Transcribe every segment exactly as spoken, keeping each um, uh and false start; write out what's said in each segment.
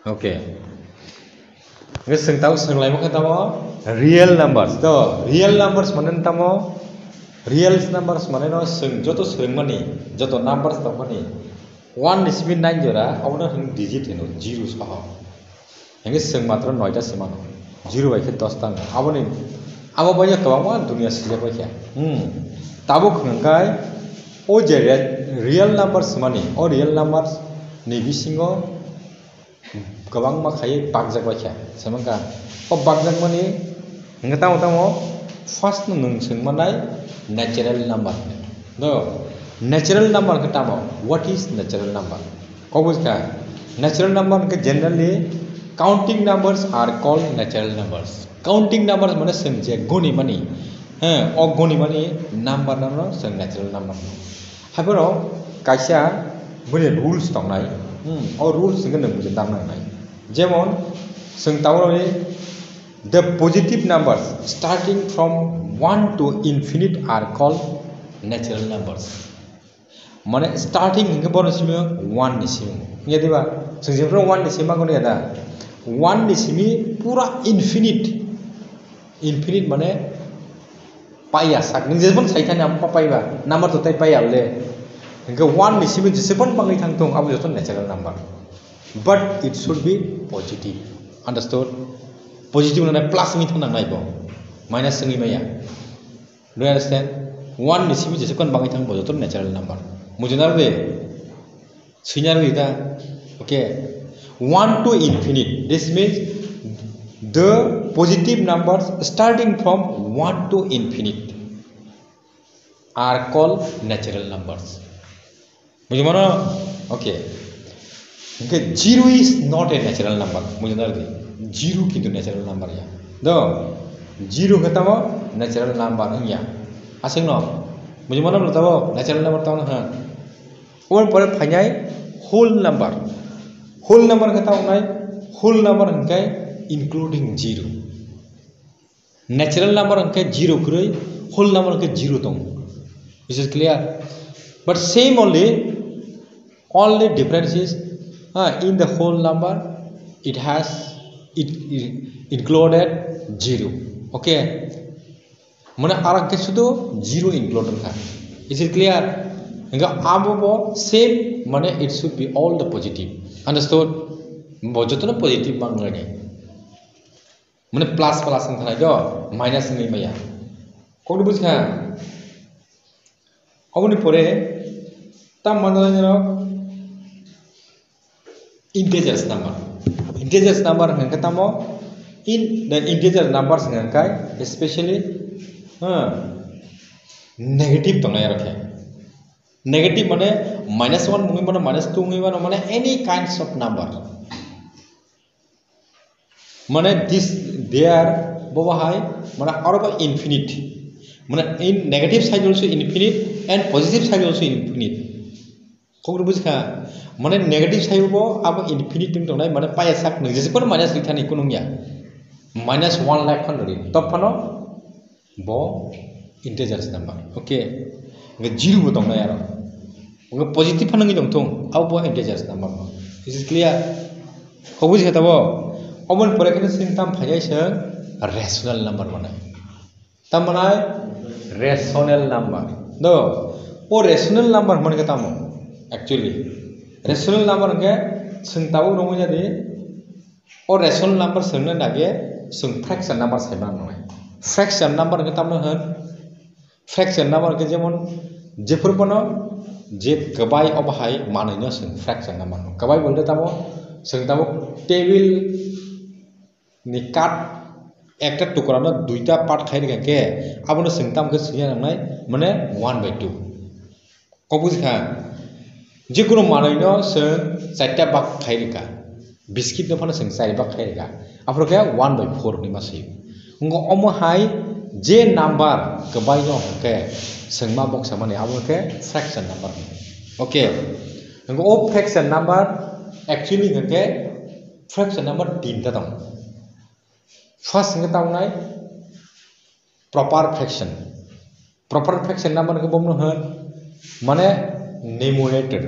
Okay. Hwnkhe chwng tabuk swrwnglaima khe tamo real numbers. To real numbers mane tamo? Real numbers mane no chwng joto swrwngmani, joto numbers tongmani one ni simi nine jora, abono hwn digit hino, zero soho. Hwnkhe chwng matro noita se mano, zero bai khe dos ta wngo. Aboni, abo bai kwbangma duniya swijak bai khe. Hmm. Tabuk hwnkhe o je re-, real numbers mani, o real numbers ni bisingo kwbangma khaiwi bakjak bai kha, se mankha. O bakjakmani hwnkhe tamo tamo first no nwng swng mannai natural number. Do, natural number hwnkhe tamo? What is natural number? Kok buj kha, natural number hwnkhe generally counting numbers are called natural numbers. Counting numbers mane chwng je goni mani, he, o goni mani number no chwng natural number hwno. Haiphano kaisa bini rules tongnai, hmm, o rules hwnkhe nwng buji nang nangnai. Jemon, chwng tabukni the positive numbers starting from one to infinite are called natural numbers. Mane starting hwnkhe borokni simi one ni simi. Wngya diba? Chwng jephru one ni simi mangkha da. One ni simi pura infinite. Infinite mane paiya sak. Nwng jephru sai thani amo paiba. Number to tai paiya le. Hwnkhe one ni simi jesephru bangwi thang thung, abo joto natural number. But it should be positive. Understood? Positive nang plus wngwi thang nang nai bo. Minus wngwi maya. Do you understand? One ni simi jesephru bangwi thang bo joto natural number. Mujuna rw de? Swinya rw da? Okay. One to infinite. This means the positive numbers starting from one to infinite are called natural numbers. Bujimano? Okay. Hwnkhe zero is not a natural number. Bujimano di? Zero kintu natural number ya. Do? Zero hwnkhe tamo natural number wngya. Aswkno? Bujimano tamo natural number tamo hwn. Oboni pore phainai whole number. Whole number hwnkhe tamo wngnai? Whole number hwnkhe including zero. Natural number hwnkhe zero kwrwi, whole number hwnkhe zero tongo. Is it clear? But same only, only difference is, uh, in the whole number, it has, it, it included zero. Okay? Mane aro hwnkhe sudu zero included wngkha. Is it clear? Hwnkhe abo bo same, mane it should be all the positive. Understood? Bo jotono positive manglani. Mane plus plus wng thanai do, minus wngwi maya. Kokno buji kha? Oboni pore tam manjak nai norok integers number. Integers number hwnkhe tamo? In the integer numbers hwnkhe especially, ha, negative tongnai aro khe. Negative mane minus one wngwi mano, minus two wngwi mano, mane any kinds of number. Mane this, there, bo bahai, mane aro bo infinite. Mane in negative side also infinite and positive side also infinite. Kokno buji kha? Mane negative side bo abo infinite wng tongnai, mane paya sak nung jese kono minus wngwi thani kunu wngya. Minus one lakh phan nori. Top phano bo integers number. Okay. Hwnkhe zero bo tongnai aro. Hwnkhe positive phano wngwi tongthung, abo bo integers number no. Is it clear? Kok buji kha tabo? Oboni pore khe chwng tam phainai se rational number manai. Tam manai rational number. Do, o rational number hwnmani khe tamo? Actually, rational number hwnkhe chwng tabuk romwi jadi. O rational number swrwngna dage chwng fraction number sai manwi. Fraction number hwnkhe tamno hwn? Fraction number hwnkhe jemon jephuru bono je kwbai o bahai manwino chwng fraction number hwn. Kwbai bolte tamo chwng tamo table ni kat ekta tukra no duita part khai rikha khe abono chwng tamo khe swina nangnai mane one by two. Kok buji kha, jekunu manwino chwng charta bak khai rikha, biscuit no phano chwng chari bak khai rikha, aphuru khe one by four hinwi ma swi. Wngkha omo hai je number kwbai no hwnkhe chwng ma boksa mani abo khe fraction number. Okay, wngkha o fraction number actually hwnkhe fraction number tinta tongo. First hwnkhe tabuknai proper fraction. Proper fraction number hwnkhe bomno hwn mane numerator,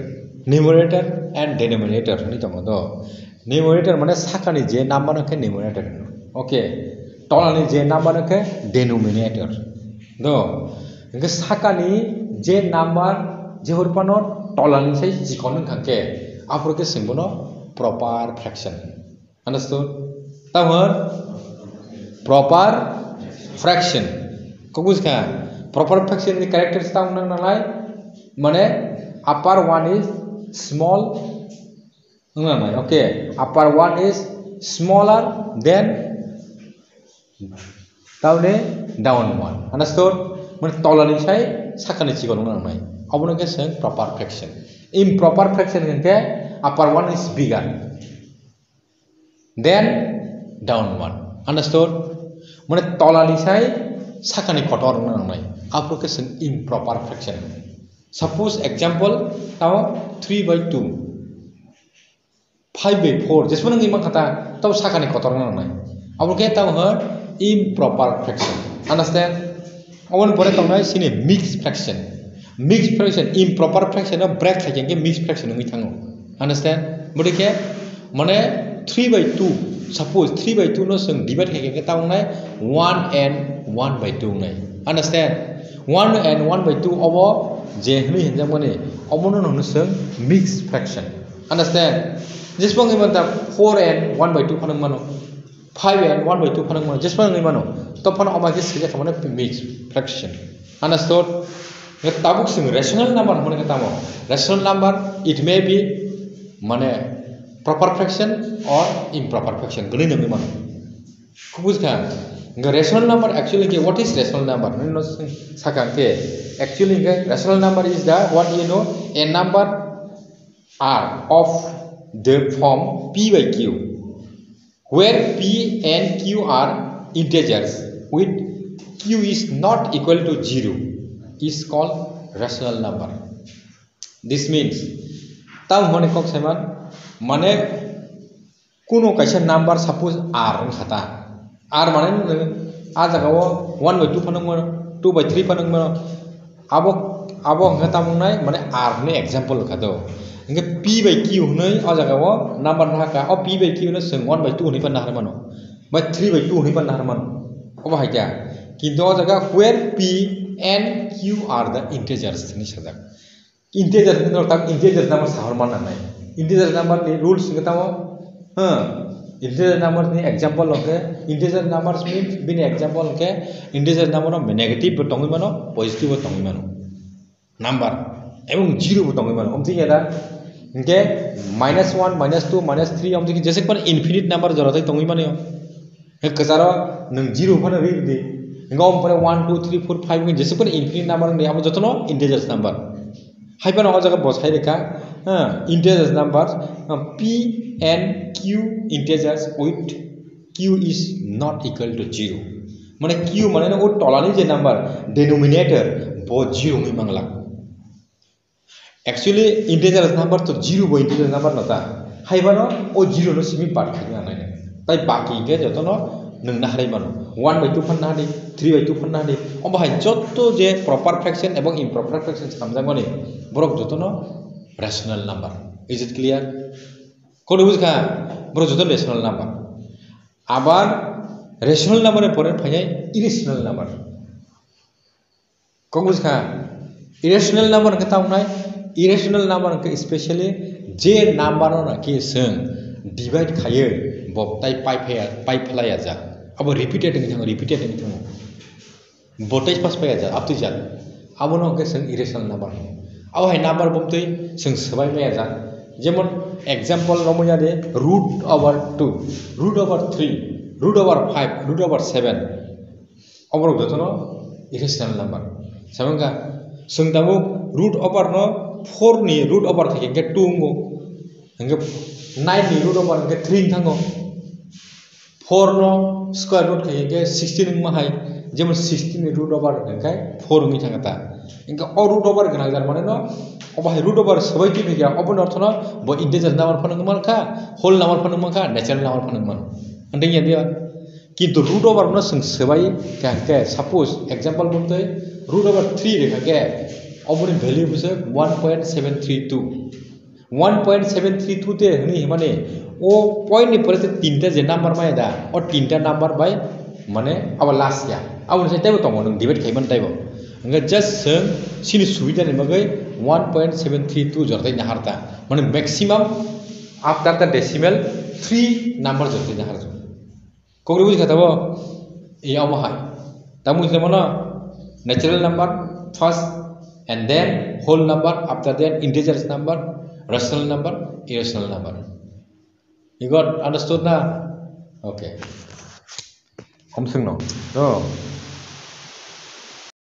numerator and denominator hwnwi tongo do. Numerator mane sakani je number no khe numerator hino. Okay. Tolani je number no khe denominator. Do. Hingke sakani je number je hor pano tolani sai chikon wngkha khe aphuru khe chwng bono proper fraction. Understood? Tamo proper fraction. Kok bujkha? Proper fraction ni characters tamo nang nalai mane upper one is small Wngna nai, okay. Upper one is smaller than tamni down one. Understood? Mane tolani sai sakani chikon wngna nai. Obono khe chwng proper fraction. Improper fraction hwnkhe upper one is bigger than down one. Understood? Mane tolani sai sakani kotor wngna nai. Aphuru khe chwng improper fraction. Suppose example tamo three by two. Five by four, jesmano wngwi mankha ta, tabo sakani kotor wngna nangnai. Abo khe tamo hwn improper fraction. Understand? Oboni pore tongnai sini mixed fraction. Mixed fraction, improper fraction no break khai khe mixed fraction wngwi thango. Understand? Bodi khe mane three by two, suppose three by two no chwng divide khai khe tamo wngnai one and one by two wngnai. Understand? One and one by two obo je hwnwi hinjakmani, obono hwnwi chwng mixed fraction. Understand? Jeswk wngwi manta four and one by two phano wngmano, five and one by two phano wngmano, jeswk wngwi mano, to phano omo khe swijak kha mane mixed fraction. Understood? Tabuk chwng rational number hwnmani khe tamo? Rational number, it may be mane proper fraction or improper fraction, gwnwi nangwi mano. Kubui kha, hingke rational number actually hingke, what is rational number? Nini no saka hingke, actually hingke rational number is the what you know, a number are of the form P by Q, where P and Q are integers with Q is not equal to zero is called rational number. This means, tam hwnmani kok saiman, mane, Kuno kaisa number, suppose R wngkha ta, R mane nwng a jaga o one by two phano wngmano, two by three phano wngmano, abo, abo hwnkhe tamo wngnai mane R ni example wngkha do. Hwnkhe P by Q hwnwi o jaga o number nahakha, o P by Q no chwng one by two hwnwi phano naharmano, bai three by two hwnwi phano naharmano, obo hai kha. Kintu o jaga where P and Q are the integers hwnwi sajak. Integer ni norok tak integer number sahor man nangnai. Integer number ni rules hingke tamo, huh? Integer number ni example hingke, integer numbers means bini example hingke integer number no negative bo tongwi mano, positive bo tongwi mano. Number, ebong zero bo tongwi mano. Omtwi khe da, hingke minus one, minus two, minus three, omtwi khe jesek mane infinite number jora tai tongwi mano. He kwcharo nwng zero phano ri di. Hingke omo pore one, two, three, four, five hingke jesek phano infinite number wngdi, abo jotono integers number. Hai phano o jaga bo sai rwkha, ha, integers numbers, ha, P and Q integers with Q is not equal to zero. Mane Q mane no o tolani je number, denominator, bo zero wngwi mangla. Actually, integer number to zero bo integer number no ta. Hai phano o zero no simi baad khaina nai nai. Tai baki hingke jotono nwng naharwi mano. One by two phan nahadi, three by two phan nahadi. Omo hai jotto je proper fraction ebong improper fraction samjakmani, borok jotono rational number. Is it clear? Kono bujkha? Borok jotono rational number. Abar rational number ni pore phainai irrational number. Kok bujkha? Irrational number hwnkhe tamo wngnai? Irrational number hwnkhe specially je number no naki chwng divide khaiyo, bo tai pai phaiya, pai phlaiya jak. Abo repeated wngwi thango, repeated wngwi thango. Bo tai pass phaiya jak, aptwi jak. Abono hwnkhe chwng irrational number hino. Abo hai number bumtwi chwng swbai maya jak. Jemon example romwi ya de root over two, root over three, root over five, root over seven. Oborok jotono irrational number. Samangkha, chwng tabuk root over no four ni root over khe hwnkhe two wngo. Hwnkhe nine ni root over hwnkhe three wng thango. Four no square root khe hwnkhe sixteen wngma hai. Jemon sixteen ni root over hwnkhe four wngwi thangkha ta. Hwnkhe o root over gwnang jar mane no, obo hai root over swbai twi phai kha, oboni orthono bo integer number phano wng mankha, whole number phano wng mankha, natural number phano wng mano. Hwnkhe ya dia? Kintu root over no chwng swbai kha hwnkhe, suppose example bumtwi root over three rwkha khe, oboni value bwswk one point seven three two. One point seven three two te hwnwi himani o point ni pore se tinta je number maya da, o tinta number bai mane abo last ya. Abo se teibo tongo, nwng divide khaimani teibo. Hwnkhe just chwng chini subida ni bagwi one point seven three two jortai naharta. Mane maximum after the decimal three number jortai naharjak. Kokri buji kha tabo? Iya omo hai. Tamo buji mano natural number first and then whole number, after then integers number, rational number, irrational number. You got understood na? Okay. Hom sing no. No.